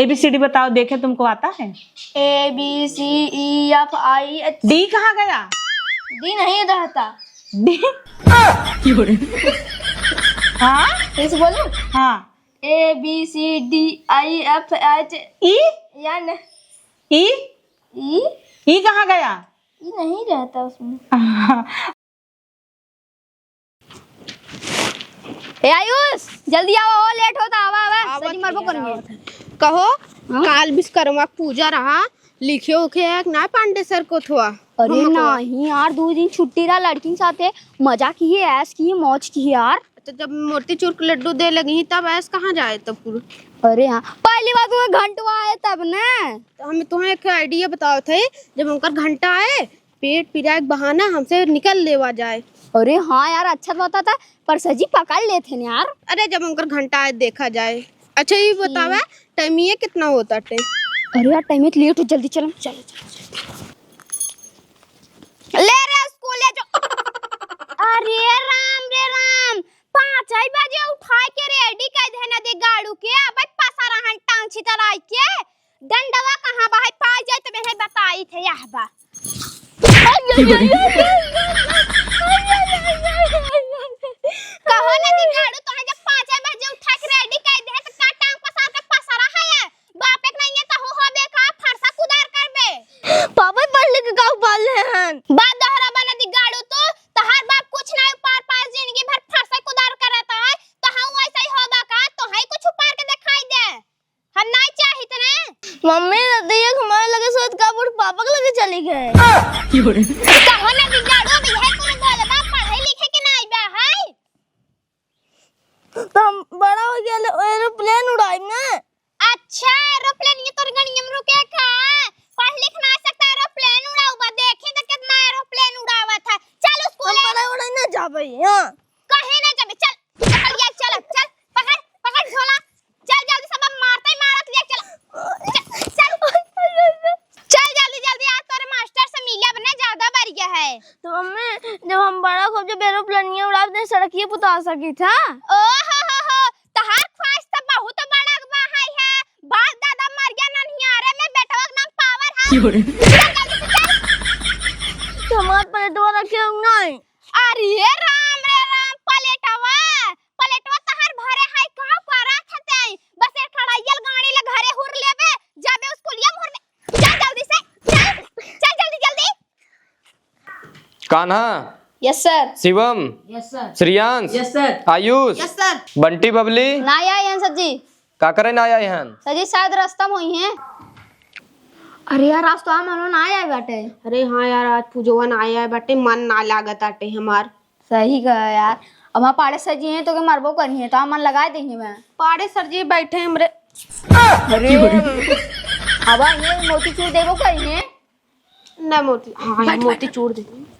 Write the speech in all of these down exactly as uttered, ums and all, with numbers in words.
एबीसीडी बताओ, देखे तुमको आता है? A B C E F I H। D कहाँ गया? डी नहीं रहता। डी? हाँ? फिर से बोलूं? हाँ। A B C D E F G H। ई? या न- ई? ई? ई कहाँ गया? ई नहीं रहता उसमें। ए आयुष, जल्दी आवा, ओ लेट होता, आवा, आवा। आवत सजी मरबो ही करूंगी। आवत ही। कहो, हाँ? काल विश्वकर्मा पूजा रहा, लिखे उखे है कि ना पांडे सर को थोआ? अरे हमको नहीं यार, दो दिन छुट्टी रहा, लड़किन साथे मजा किहे, ऐश किहे, मौज किहे यार। तो जब मोतीचूर के लड्डू दे लगी तब ऐश कहाँ जाए तब कुल? अरे हाँ, पहली बार तुम्हें घंटवा आए तब ना। तो हम तुम्हें एक आइडिया बताओ थे, जब उनकर घंटा आए पेट पिराए के बहाना हमसे निकल लेवा जाए। अरे हाँ यार, अच्छा तो होता था, पर सजी पकड़ लेते हैं यार। अरे, जब उनकर घंटा आए, देखा जाए। अच्छा, ये बतावा, हम्म। टाइम ये कितना होता टे? अरे यार, टाइम ये लेट हो, जल्दी चलो, चलो, चलो, चलो। ले रे स्कूल ले जो। अरे राम रे राम, पाँच ही बजे उठाए के रेडी कर देना दे गाड़ू के, अब पसारा हन टांग छितराई के। डंडवा कहाँ बा? है, पाई जाए तो मैं बताई थे, यह बा। कहो ना कि गाड़ू, तोहे जब पाँचे बजे उठा के रेडी कर दे, तो का टांग पसार के पसरा है ये? बाप एक नहीं है, तो हो, हो बे का फरसा कुदार करबे। पापा पढ़ लिख के का उपाल ले हन? बाप दोहरा बना दी गाड़ू तू, तोहार बाप कुछ नहीं उपार पार, जिंदगी भर फरसा कुदार करत है, तो हम वैसे ही होबा का, तो है कुछ उपार के दिखाई दे। हम नाई चाहित ना। मम्मी, रतिया के हमारे लगे सोत का बूढ़ पापा के लगे चली गए। कहो ना बिगाड़ो, अब यह कुल बोलबा, पढ़े लिखे के नाई बा, हाय? तो हम बड़ा हो गया, ले एरोप्लेन उड़ाई ना। अच्छा, एरोप्लेन ये तोर गणियम रुके का? पढ़ लिख ना सकता, एरोप्लेन उड़ाऊ बा, देखे तो कितना एरोप्लेन उड़ावत है। चल स्कूल हम है। बड़ा उड़ाई ना जाबे, हाँ। कहे ना जाबे, चल, चल, चल, चल, पकड़, पकड़ झोला, चल जल्दी, सब अब मारते ही मारत लिया, चल, चल, चल, चल जल्दी, जल्दी, आज तोरे मास्टर से मिले, अब ना ज्यादा बढ़ गया है। तो मम्मी, जब हम बड़ा होब, जब एरोप्लेनिया उड़ाब, तो सड़किए पुता सकी था। ओ हो हो हो, तहार ख्वाहिश तो बहुत बड़ा बा है, है। बाप दादा मर गया ननियारे में, बेटवा के नाम पावर है। क्यों रे? चल जल्दी से चल। तो हमार प्लेटवा रखे हो नहीं? अरे राम रे राम, प्लेटवा, प्लेटवा तहार भरे है, का करत हते? बस एक खड़ाइयल गाड़ी ले घरे हुर लेबे, जाबे स्कूलिया में हुर ले। चल जल्दी से, चल, चल जल्दी, जल्दी। Kanha. Yes sir। Shivam. Yes sir। Shreyansh. Yes sir। Ayush. Yes sir। Bunty बबली। ना आए हैं सर जी। का करे ना आए हैं? सर जी, शायद रास्ता में हुई हैं। अरे यार, आज तो हम ना आए बाटे। अरे हाँ यार, आज पूजवा ना आए बाटे, मन ना लागत आटे हमार। सही कहा यार। अब वहाँ पाड़े सर जी हैं तो के मरबो करी हैं, तो हम मन लगाए देंगे मैं। पाड़े सर जी बैठे हमरे। अरे, अब ये मोतीचूर देबो करी हैं। ना मोती, हाँ, ये मोतीचूर दे।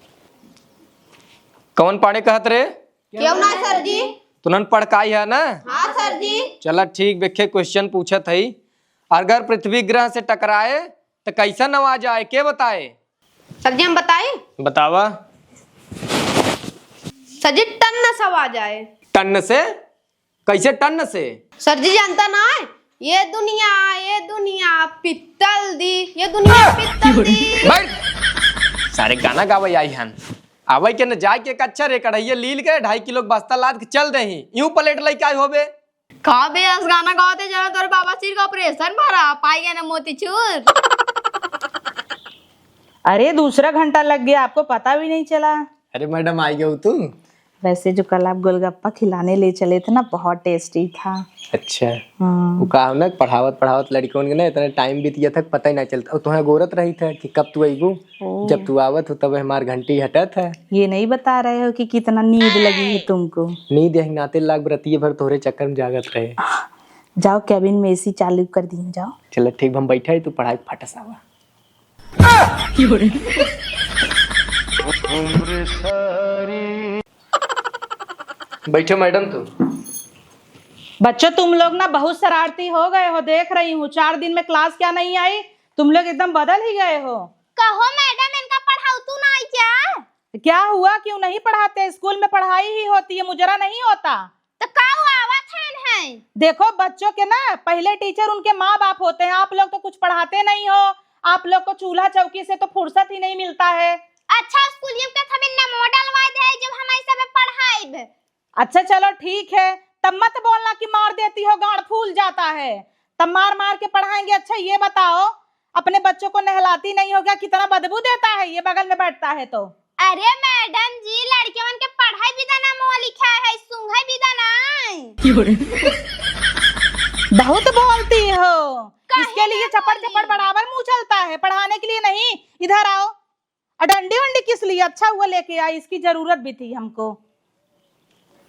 कौन पाड़े कहत रे? क्यों ना सर जी? तुनन पढ़ का आई है ना? हाँ सर जी। चला ठीक, बेखे question पूछत हई। अगर पृथ्वी ग्रह से टकराए तो कैसन आवाज आए, के बताए? सर जी, हम बताई? बतावा। सर जी, टन्न से आवाज आए। टन्न से? कैसे टन्न से? सर जी, जानता ना है? ये दुनिया, ये दुनिया पित्तल दी, ये दुनिया पित्तल दी। बैठ। सारे गाना गावे आई हन। आवे के न जाए के कच्चा रे, कढ़ैया लील के ढाई किलो के बस्ता लाद के चल देही। यूं प्लेट लेके आए होबे। का बे, अस गाना गावते जना तोरे बाबा सिर का ऑपरेशन भरा, पाई गया ना मोतीचूर। अरे, दूसरा घंटा लग गया, आपको पता भी नहीं चला। अरे मैडम, आई गयो तू। वैसे जो कल आप गोलगप्पा खिलाने ले चले थे ना, बहुत tasty था। अच्छा। हाँ। वो का हो ना, पढ़ावत पढ़ावत लड़कोन के ना इतना टाइम बीत गया था, पता ही ना चलता। और तुम्हें गोरत रही था कि कब तू अइबू। ओ। जब तू आवत हो तब हमार घंटी हटत है। ये नहीं बता रहे हो कि कितना नींद लगी है तुमको। नींद यही नाते लाग बरतिये भर तोहरे चक्कर में जागत रहे। जाओ cabin में AC चालू कर दी, जाओ। चलो ठीक, हम बैठे हैं, तू पढ़ाई फटस आवा। बैठो मैडम तू। बच्चों, तुम लोग ना बहुत शरारती हो गए हो, देख रही हूँ। चार दिन में class क्या नहीं आई, तुम लोग एकदम बदल ही गए हो। कहो मैडम, इनका पढ़ाऊ तू ना आई क्या? क्या हुआ, क्यों नहीं पढ़ाते? स्कूल में पढ़ाई ही होती है, मुजरा नहीं होता। तो का हुआ, आवत है इन्हें? देखो, बच्चों के ना पहले टीचर उनके माँ बाप होते हैं। आप लोग तो कुछ पढ़ाते नहीं हो, आप लोग को चूल्हा चौकी से तो फुर्सत ही नहीं मिलता है। अच्छा, स्कूलिया में तो हमें नमो डलवा दे, जब हम ऐसे में पढ़ाइब। अच्छा, चलो ठीक है, तब मत बोलना कि मार देती हो, गांड फूल जाता है, तब मार मार के पढ़ाएंगे। अच्छा, ये बताओ, अपने बच्चों को नहलाती नहीं हो क्या? कितना बदबू देता है ये बगल में बैठता है तो। अरे मैडम जी, लड़के मन के पढ़ाई भी दाना मोह लिखा है, सूंघाई भी दाना। बहुत बोलती हो, इसके लिए चपड़ चपड़ बराबर मुंह चलता है, पढ़ाने के लिए नहीं। इधर आओ। और डंडी वंडी किस लिए? अच्छा हुआ लेके आई, इसकी जरूरत भी थी हमको।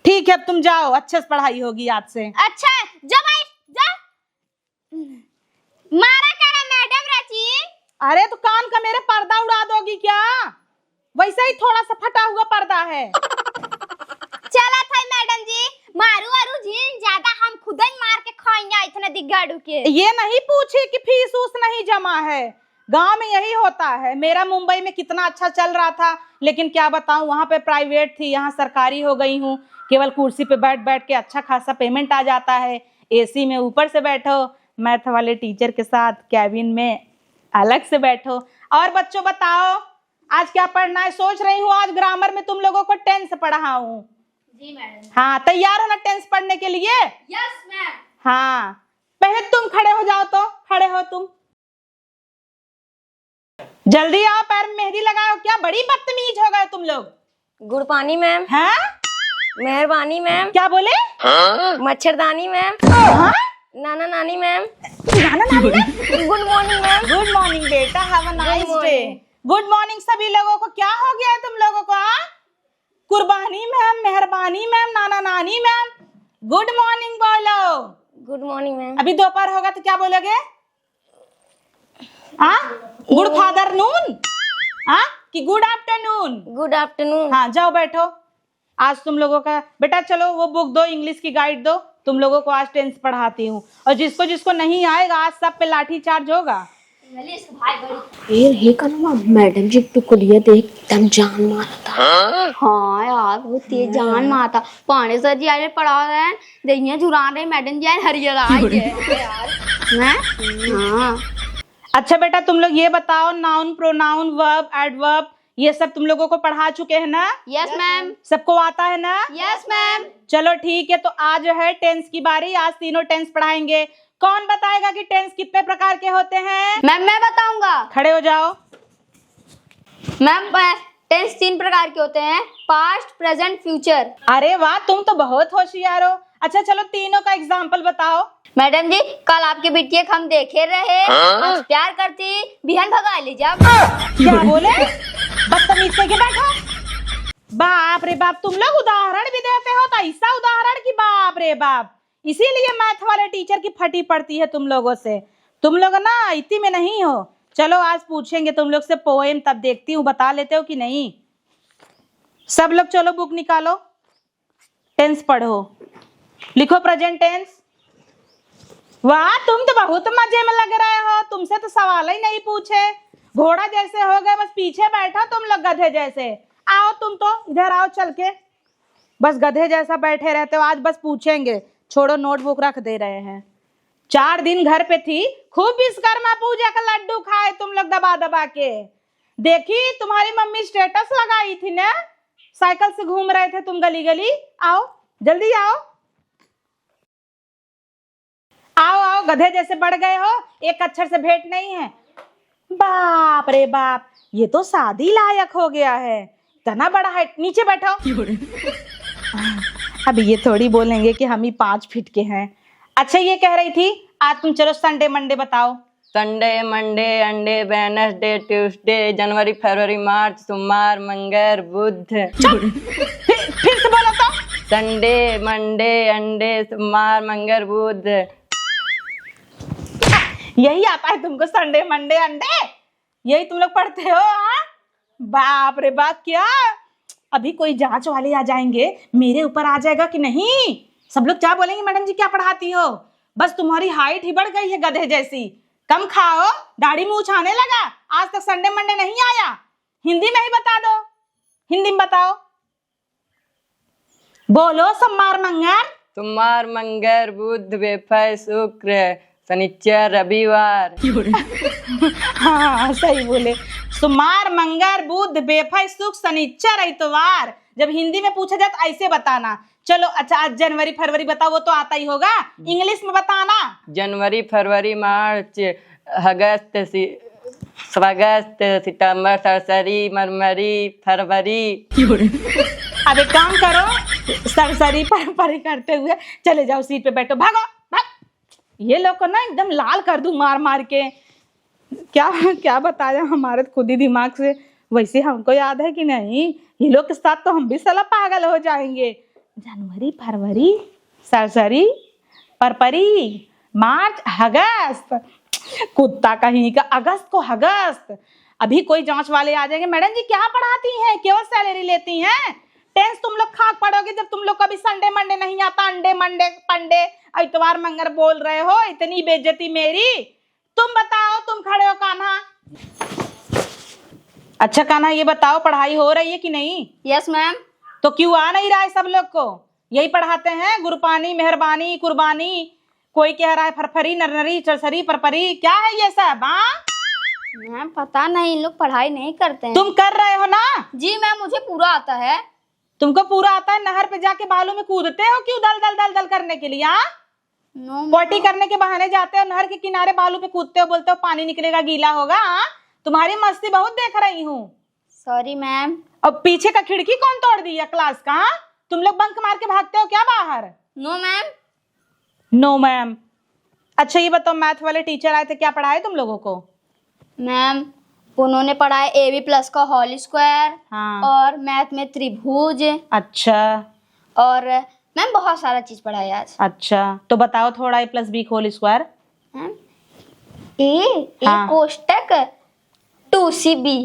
ठीक है, अब तुम जाओ, अच्छे से पढ़ाई होगी आज से। अच्छा, जा भाई, जा। मारा करा मैडम राची। अरे, तो कान का मेरे पर्दा उड़ा दोगी क्या? वैसे ही थोड़ा सा फटा हुआ पर्दा है। चला था मैडम जी, मारू वारू जीन ज्यादा हम खुद ही मार के खाएंगे इतने दिग्गाड़ू के। ये नहीं पूछी कि फीस उस नहीं जमा है। गांव में यही होता है। मेरा मुंबई में कितना अच्छा चल रहा था, लेकिन क्या बताऊं, वहां पे प्राइवेट थी, यहाँ सरकारी हो गई हूँ। केवल कुर्सी पे बैठ बैठ के अच्छा खासा पेमेंट आ जाता है। एसी में ऊपर से बैठो, मैथ वाले टीचर के साथ कैबिन में अलग से बैठो। और बच्चों, बताओ, आज क्या पढ़ना है? सोच रही हूँ आज ग्रामर में तुम लोगों को टेंस पढ़ाऊं। जी मैडम। हाँ, तैयार हो ना टेंस पढ़ने के लिए? Yes ma'am. हाँ, पहले तुम खड़े हो जाओ तो, खड़े हो तुम। जल्दी आओ, पैर में मेहंदी लगाओ। क्या बड़ी बदतमीज हो गए तुम लोग? गुड़ पानी मैम। हाँ? मेहरबानी मैम। क्या बोले? मच्छरदानी मैम। हाँ? नाना नानी मैम। नाना नानी ma'am? Good morning ma'am. Good morning बेटा, have a nice day। Good morning सभी लोगों को। क्या हो गया है तुम लोगों को, हाँ? कुर्बानी मैम, मेहरबानी मैम, नाना नानी मैम, गुड मॉर्निंग बोलो। Good morning ma'am. अभी दोपहर होगा तो क्या बोलोगे? हाँ, गुड फादर नून, हाँ, कि गुड आफ्टरनून? Good afternoon. हाँ, जाओ बैठो। आज तुम लोगों का, बेटा चलो वो बुक दो, इंग्लिश की गाइड दो, तुम लोगों को आज टेंस पढ़ाती हूँ। और जिसको जिसको नहीं आएगा, आज सब पे लाठी चार्ज होगा। इंग्लिश भाई बड़ी। ए, हे कनवा, मैडम जी टुकलिया देख, एकदम जान मारता। हाँ यार, बहुत तेज जान मारता। पांडे सर जी आज पढ़ा रहे हैं, देखिए झुरा रहे, मैडम जी आज हरियर आ गए। हैं? हाँ। अच्छा बेटा, तुम लोग ये बताओ, नाउन, प्रोनाउन, वर्ब, एडवर्ब, ये सब तुम लोगों को पढ़ा चुके हैं ना? Yes ma'am. सबको आता है ना? Yes ma'am. चलो ठीक है, तो आज जो है टेंस की बारी, आज तीनों टेंस पढ़ाएंगे। कौन बताएगा कि टेंस कितने प्रकार के होते हैं? मैम, मैं बताऊंगा। खड़े हो जाओ। मैम, टेंस तीन प्रकार के होते हैं, पास्ट, प्रेजेंट, फ्यूचर। अरे वाह, तुम तो बहुत होशियार हो। अच्छा चलो, तीनों का एग्जाम्पल बताओ। मैडम जी, कल आपके बिटिया के हम देखे रहे, हाँ? आज प्यार करती, बिहान भगा ले जा। क्या बोले? बदतमीज करके बैठो। बाप रे बाप, तुम लोग उदाहरण भी देते हो तो ऐसा उदाहरण कि बाप रे बाप। इसीलिए मैथ वाले टीचर की फटी पड़ती है तुम लोगों से। तुम लोग ना इतनी में नहीं हो। चलो आज पूछेंगे तुम लोग से पोएम, तब देखती हूँ बता लेते हो कि नहीं। सब लोग चलो बुक निकालो, टेंस पढ़ो, लिखो प्रेजेंट टेंस। वाह, तुम तो बहुत मजे में लग रहे हो, तुमसे तो सवाल ही नहीं पूछे। घोड़ा जैसे हो गए, बस पीछे बैठो तुम लोग गधे जैसे। आओ तुम तो इधर आओ चल के, बस गधे जैसा बैठे रहते हो। आज बस पूछेंगे, छोड़ो, नोटबुक रख दे रहे हैं। चार दिन घर पे थी, खूब विश्वकर्मा पूजा का लड्डू खाए तुम लोग दबा दबा के। देखी तुम्हारी मम्मी स्टेटस लगाई थी ना, साइकिल से घूम रहे थे तुम गली गली। आओ, जल्दी आओ। आओ, आओ, गधे जैसे बढ़ गए हो, एक अक्षर से भेंट नहीं है। बाप रे बाप, ये तो शादी लायक हो गया है, इतना बड़ा है। नीचे बैठो। अब ये थोड़ी बोलेंगे कि हम ही पाँच फीट के हैं। अच्छा, ये कह रही थी, आज तुम चलो संडे मंडे बताओ। संडे, मंडे, अंडे, वेडनेसडे, ट्यूसडे, जनवरी, फरवरी, मार्च, सोमवार, मंगर, बुध। चुप! फिर, फिर से बोलो तो। संडे, मंडे, अंडे, सोमवार, मंगर, बुध। यही आता है तुमको संडे, मंडे, अंडे? यही तुम लोग पढ़ते हो, हाँ? बाप रे बाप, क्या अभी कोई जांच वाले आ जाएंगे, मेरे ऊपर आ जाएगा कि नहीं? सब लोग क्या बोलेंगे, मैडम जी क्या पढ़ाती हो? बस तुम्हारी हाइट ही बढ़ गई है गधे जैसी। कम खाओ, दाढ़ी मूछ आने लगा। आज तक संडे मंडे नहीं आया। हिंदी में ही बता दो, हिंदी में बताओ। बोलो सोमवार मंगर। सोमवार, मंगर, बुध, बेफे, शुक्र, शनिचर, रविवार। हाँ, सही बोले। सोमवार, मंगर, बुध, बेफे, शुक्र, शनिचर, इतवार। जब हिंदी में पूछा जाए तो ऐसे बताना। चलो, अच्छा, आज जनवरी, फरवरी बताओ, वो तो आता ही होगा। इंग्लिश में बताना। जनवरी, फरवरी, मार्च, अगस्त, सि-, अगस्त, सितंबर, सरसरी, मरमरी, फरवरी। अब एक काम करो, सरसरी, फरवरी करते हुए चले जाओ, सीट पे बैठो, भागो, भाग। ये लोग को ना एकदम लाल कर दूं मार मार के। क्या, क्या बताया, हमारे तो खुद ही दिमाग से। वैसे हमको याद है कि नहीं, ये लोग के साथ तो हम भी साला पागल हो जाएंगे। जनवरी, फरवरी, सरसरी, परपरी, मार्च, अगस्त। कुत्ता कहीं का, अगस्त को अगस्त। अभी कोई जांच वाले आ जाएंगे, "मैडम जी क्या पढ़ाती हैं, केवल सैलरी लेती हैं?" टेंस तुम लोग खा पड़ोगे जब तुम लोग को अभी संडे मंडे नहीं आता, अंडे मंडे पंडे, इतवार मंगर बोल रहे हो, इतनी बेइज्जती मेरी। तुम बताओ, तुम खड़े हो कान्हा। अच्छा कान्हा, ये बताओ, पढ़ाई हो रही है कि नहीं? Yes ma'am. तो क्यों आ नहीं रहा है सब लोग को? यही पढ़ाते हैं, गुरपानी, मेहरबानी, कुर्बानी, कोई कह रहा है फरफरी, नरनरी, चरसरी, परपरी, क्या है ये सब, हाँ? मैम, पता नहीं, इन लोग पढ़ाई नहीं करते हैं। तुम कर रहे हो ना? जी मैम, मुझे पूरा आता है। तुमको पूरा आता है? नहर पे जाके बालू में कूदते हो क्यों, दल दल दल दल करने के लिए, हाँ? No ma'am. पॉटी करने के बहाने जाते हो, नहर के किनारे बालू पे कूदते हो, बोलते हो पानी निकलेगा, गीला होगा, हाँ? तुम्हारी मस्ती बहुत देख रही हूँ। Sorry ma'am. अब पीछे का खिड़की कौन तोड़ दिया क्लास का, हाँ? तुम लोग बंक मार के भागते हो क्या बाहर? No ma'am. No ma'am. अच्छा ये बताओ, मैथ वाले टीचर आए थे, क्या पढ़ाए तुम लोगों को? मैम, उन्होंने पढ़ाया ए बी प्लस का होल स्क्वायर हाँ। और मैथ में त्रिभुज। अच्छा। और मैम, बहुत सारा चीज पढ़ाया आज। अच्छा, तो बताओ थोड़ा ए प्लस बी का होल स्क्वायर। मैम, ए, ए हाँ। कोष्टक टू सी बी।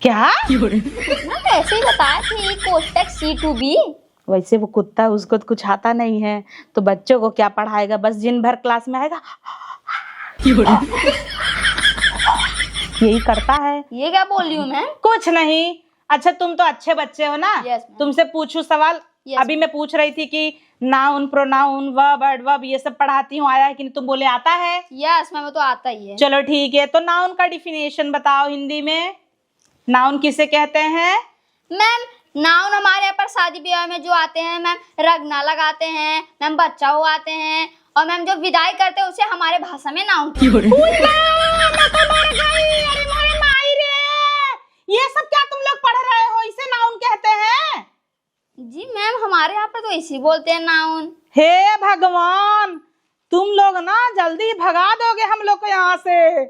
क्या? मैम, ऐसे ही बताए थे, ए कोष्टक सी टू बी। वैसे वो कुत्ता, उसको तो कुछ आता नहीं है, तो बच्चों को क्या पढ़ाएगा? बस दिन भर क्लास में आएगा, यही करता है। ये क्या बोल रही हूँ मैम? कुछ नहीं। अच्छा, तुम तो अच्छे बच्चे हो ना, यस मैम। तुमसे पूछूं सवाल। यस। अभी मैं पूछ रही थी कि नाउन, प्रोनाउन, वर्ब, एडवर्ब, ये सब पढ़ाती हूँ, आया है कि नहीं? तुम बोले आता है। यस मैम, वो तो आता ही है। चलो ठीक है, तो नाउन का डिफिनेशन बताओ हिंदी में। नाउन किसे कहते हैं? मैम, नाउन हमारे यहाँ पर शादी ब्याह में जो आते हैं मैम, रंगना लगाते हैं मैम, बच्चा हुआते हैं, और मैम जो विदाई करते हैं उसे हमारे भाषा में नाउन कहते हैं। उई माँ, मैं तो मर गई, अरे मोरे माई रे, ये सब क्या तुम लोग पढ़ रहे हो, इसे नाउन कहते हैं? जी मैम, हमारे यहाँ पर तो इसी बोलते हैं नाउन। हे भगवान, तुम लोग ना जल्दी भगा दोगे हम लोग को यहाँ से।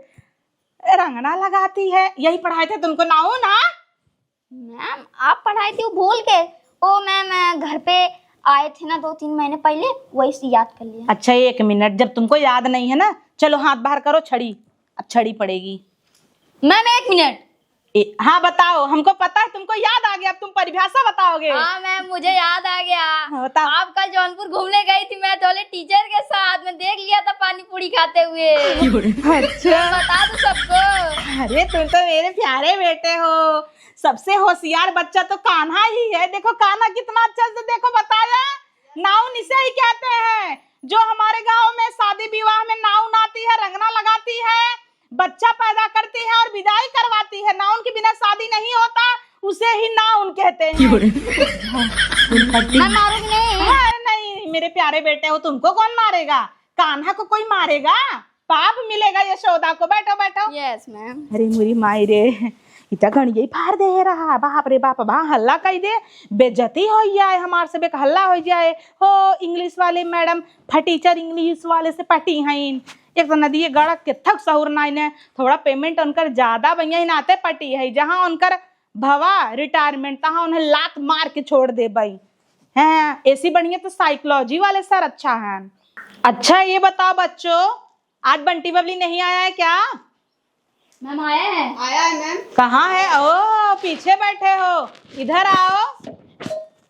रंगना लगाती है, यही पढ़ाए थे तुमको नाउन, हाँ? मैम, आप पढ़ाई थी वो भूल गए। ओ मैम, घर पे आए थे ना दो तीन महीने पहले, वही से याद कर लिया। अच्छा एक मिनट, जब तुमको याद नहीं है ना, चलो हाथ बाहर करो, छड़ी, अब छड़ी पड़ेगी। मैम एक मिनट। ए, हाँ बताओ, हमको पता है तुमको याद आ गया, अब तुम परिभाषा बताओगे। हाँ मैम, मुझे याद आ गया। हाँ, बताओ। आप कल जौनपुर घूमने गई थी मैथ वाले टीचर के साथ, मैं देख लिया था पानी पूरी खाते हुए। अच्छा। मैं बता दूं सबको। अरे तुम तो मेरे प्यारे बेटे हो, सबसे होशियार बच्चा तो कान्हा ही है। देखो कान्हा कितना अच्छा से देखो बताया। नाउन इसे ही कहते हैं जो हमारे गांव में शादी विवाह में नाउन आती है, रंगना लगाती है, बच्चा पैदा करती है और विदाई करवाती है। नाउन के बिना शादी नहीं होता, उसे ही नाउन कहते हैं। मैं मारूंगी नहीं। अरे नहीं, मेरे प्यारे बेटे हो, तुमको कौन मारेगा? कान्हा को कोई मारेगा? पाप मिलेगा यशोदा को। बैठो, बैठो। Yes ma'am. अरे मोरी माई रे, इतना गणिये फाड़ दे रहा, बाप रे बाप, बा हल्ला कई दे, बेइज्जती हो जाए, हमार से बेक हल्ला हो जाए। हो इंग्लिश वाले मैडम, फटीचर इंग्लिश वाले से पटी हैं। एक तो नदिये गड़क के थक सहूर नाई ने, थोड़ा पेमेंट उनकर ज्यादा भैया ही नाते पटी है, जहाँ उनकर भवा रिटायरमेंट, तहाँ उन्हें लात मार के छोड़ देबई। हैं, एसी बढ़िया तो साइकोलॉजी वाले सर अच्छा हैं। अच्छा ये बताओ बच्चों, आज बंटी बबली नहीं आया है क्या? मैम आया है। आया है मैम। कहाँ है? ओ पीछे बैठे हो, इधर आओ।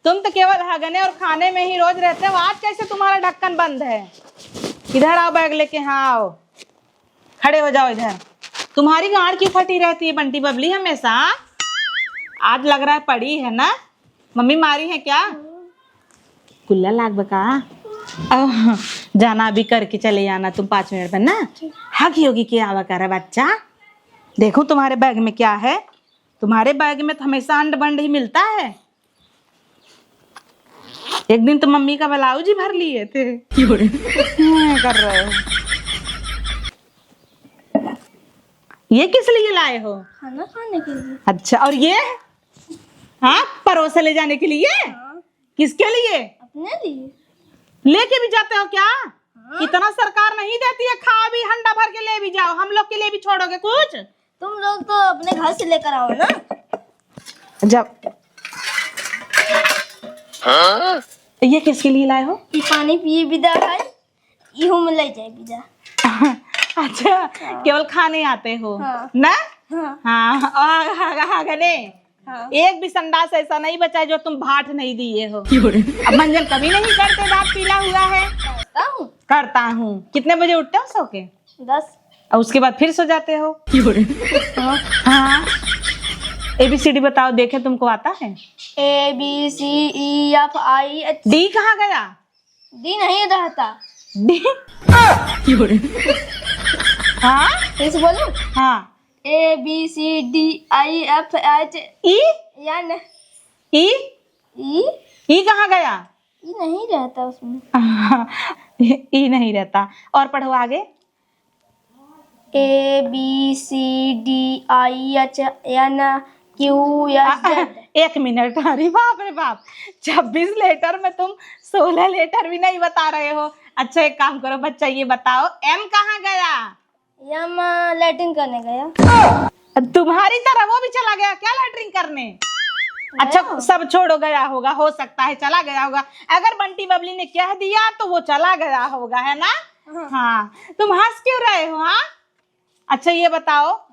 तुम तो केवल हगने और खाने में ही रोज रहते हो, आज कैसे तुम्हारा ढक्कन बंद है? इधर आओ बैग लेके, हाँ आओ, खड़े हो जाओ इधर। तुम्हारी गांड क्यों फटी रहती है बंटी बबली हमेशा? आज लग रहा है पड़ी है ना, मम्मी मारी है क्या? कुल्ला लाग बका। ओह, जाना, अभी करके चले आना तुम पाँच मिनट में ना। ठीक। हगी होगी के आवा करे बच्चा। देखो तुम्हारे बैग में क्या है। तुम्हारे बैग में तो हमेशा अंड बंड ही मिलता है। एक दिन तो मम्मी का ब्लाउज ही भर लिए थे। क्यों रे? हाँ, कर रहे हो। ये किस लिए लाए हो? खाना खाने के लिए। अच्छा, और ये? हाँ, परोसे ले जाने के लिए? हाँ। किसके लिए? अपने लिए। लेके भी जाते हो क्या? हाँ। इतना सरकार नहीं देती है, खाओ भी, हंडा भर के ले भी जाओ, हम लोग के लिए भी छोड़ोगे कुछ? तुम लोग तो अपने घर से लेकर आओ ना। जब हाँ? ये किसके लिए लाए हो? ये पानी पिए बिदा है, इहू में ले जाए बिदा। अच्छा, हाँ। केवल खाने आते हो हाँ। ना? हाँ। हाँ, आ, हा, हा, हा, ने? हाँ। एक भी संडास ऐसा नहीं बचा है जो तुम भाट नहीं दिए हो। क्यों रे? अब मंजन कभी नहीं करते, दांत पीला हुआ है। करता हूँ। करता हूँ। कितने बजे उठते हो सो के? दस। और उसके बाद फिर सो जाते हो। क्यों रे? हाँ। हाँ। एबीसीडी बताओ, देखे तुमको आता है? A B C E F I H। D कहाँ गया? डी नहीं रहता। डी? क्यों रे? हाँ? फिर से बोलूं? हाँ। A B C D E F G H। ई? या न- ई? ई? ई कहाँ गया? ई नहीं रहता उसमें। ई नहीं रहता। और पढ़ो आगे। A B C D E F G H I J K L M N O P Q R S T U V W X Y Z। आ, एक मिनट, अरे बाप रे बाप, छब्बीस लेटर में तुम सोलह लेटर भी नहीं बता रहे हो। अच्छा, एक काम करो बच्चा, ये बताओ, एम कहाँ गया? एम लैट्रिन करने गया। तुम्हारी तरह वो भी चला गया क्या लैट्रिन करने? अच्छा, गया। सब छोड़ो, गया होगा, हो सकता है चला गया होगा। अगर बंटी बबली ने कह दिया तो वो चला गया होगा, है ना? हाँ। हाँ, तुम हंस क्यों रहे हो? हाँ, अच्छा, ये बताओ,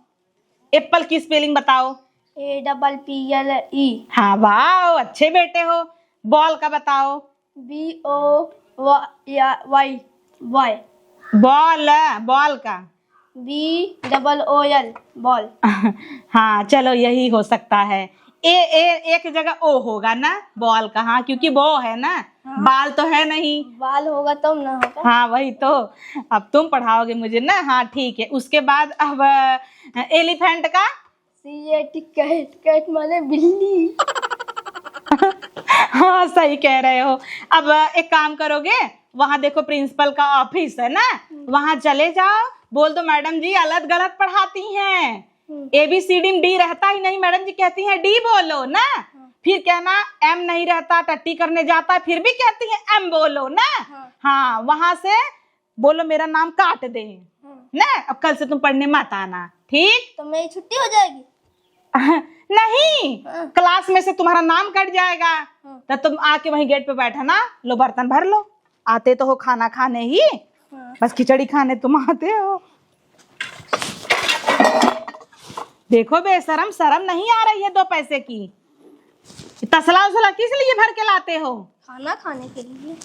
एप्पल की स्पेलिंग बताओ। A double P L E। हाँ, वाह, अच्छे बेटे हो। बॉल का बताओ। B O Y, Y। Ball, ball का। B double O L, ball. हाँ, चलो, यही हो सकता है। ए, ए, एक जगह ओ होगा ना, बॉल का, हाँ, क्योंकि बो है ना, हाँ। बाल तो है नहीं। बाल होगा तब ना होगा। हाँ, वही तो। अब तुम पढ़ाओगे मुझे ना। हाँ, ठीक है। उसके बाद अब एलिफेंट का? C A T, cat, cat माने बिल्ली। हाँ, सही कह रहे हो। अब एक काम करोगे, वहां देखो प्रिंसिपल का ऑफिस है ना, हम्म। वहां चले जाओ, बोल दो, "मैडम जी, अलग गलत पढ़ाती हैं। हम्म। A B C D में D रहता ही नहीं, मैडम जी कहती हैं D बोलो ना।" हाँ। फिर कहना, "M नहीं रहता, टट्टी करने जाता है, फिर भी कहती हैं M बोलो ना।" हाँ। हाँ, वहां से बोलो, "मेरा नाम काट दे।" हाँ। ना, अब कल से तुम पढ़ने मत आना, ठीक? तो मेरी छुट्टी हो जाएगी? नहीं, हाँ। क्लास में से तुम्हारा नाम कट जाएगा। हाँ। तो तुम आके वहीं गेट पे बैठा ना, लो बर्तन भर लो। आते तो हो खाना खाने ही, हाँ। बस खिचड़ी खाने तुम आते हो। देखो बेशरम, शर्म नहीं आ रही है दो पैसे की? तसला उसला किस लिए भर के लाते हो? खाना खाने के लिए।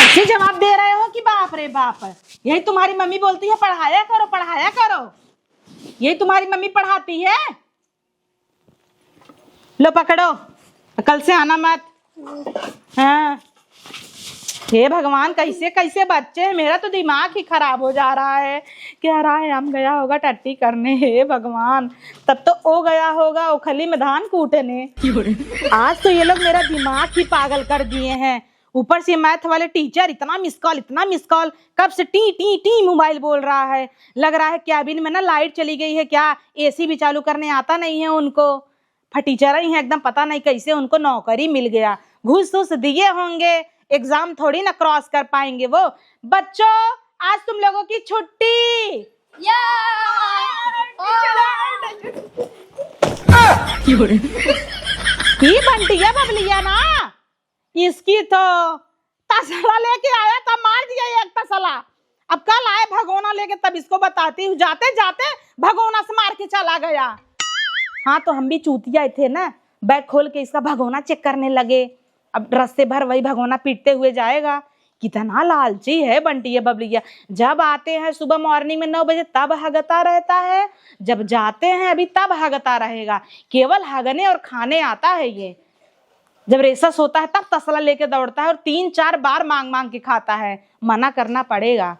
ऐसे जवाब दे रहे हो कि बाप रे बाप। यही तुम्हारी मम्मी बोलती है, "पढ़ाया करो, पढ़ाया करो।" यही तुम्हारी मम्मी पढ़ाती है? लो पकड़ो, कल से आना मत। हाँ। हे भगवान, कैसे कैसे बच्चे हैं, मेरा तो दिमाग ही खराब हो जा रहा है। कह रहा है हम गया होगा टट्टी करने, हे भगवान, तब तो ओ गया होगा ओखली में धान कूटने। आज तो ये लोग मेरा दिमाग ही पागल कर दिए हैं। ऊपर से मैथ वाले टीचर इतना मिस कॉल, इतना मिस कॉल, कब से टी टी टी मोबाइल बोल रहा है। लग रहा है कैबिन में ना लाइट चली गई है क्या, एसी भी चालू करने आता नहीं है उनको। फटीचर ही हैं एकदम, पता नहीं कैसे उनको नौकरी मिल गया। घूस घूस दिए होंगे, एग्जाम थोड़ी ना क्रॉस कर पाएंगे वो। बच्चों, आज तुम लोगों की छुट्टी। ये बंटिया बबलिया ना, इसकी तो तसला लेके आया था, मार दिया एक तसला। अब कल आए भगोना लेके, तब इसको बताती हूँ। जाते जाते भगोना से मार के चला गया। हाँ, तो हम भी चूतिया थे ना, बैग खोल के इसका भगोना चेक करने लगे। अब रस्ते भर वही भगोना पीटते हुए जाएगा। कितना लालची है बंटिया बबलिया। जब आते हैं सुबह मॉर्निंग में नौ बजे, तब हगता रहता है, जब जाते हैं अभी, तब हगता रहेगा। केवल हगने और खाने आता है ये। जब रेसस होता है तब तसला लेके दौड़ता है और तीन चार बार मांग मांग के खाता है। मना करना पड़ेगा।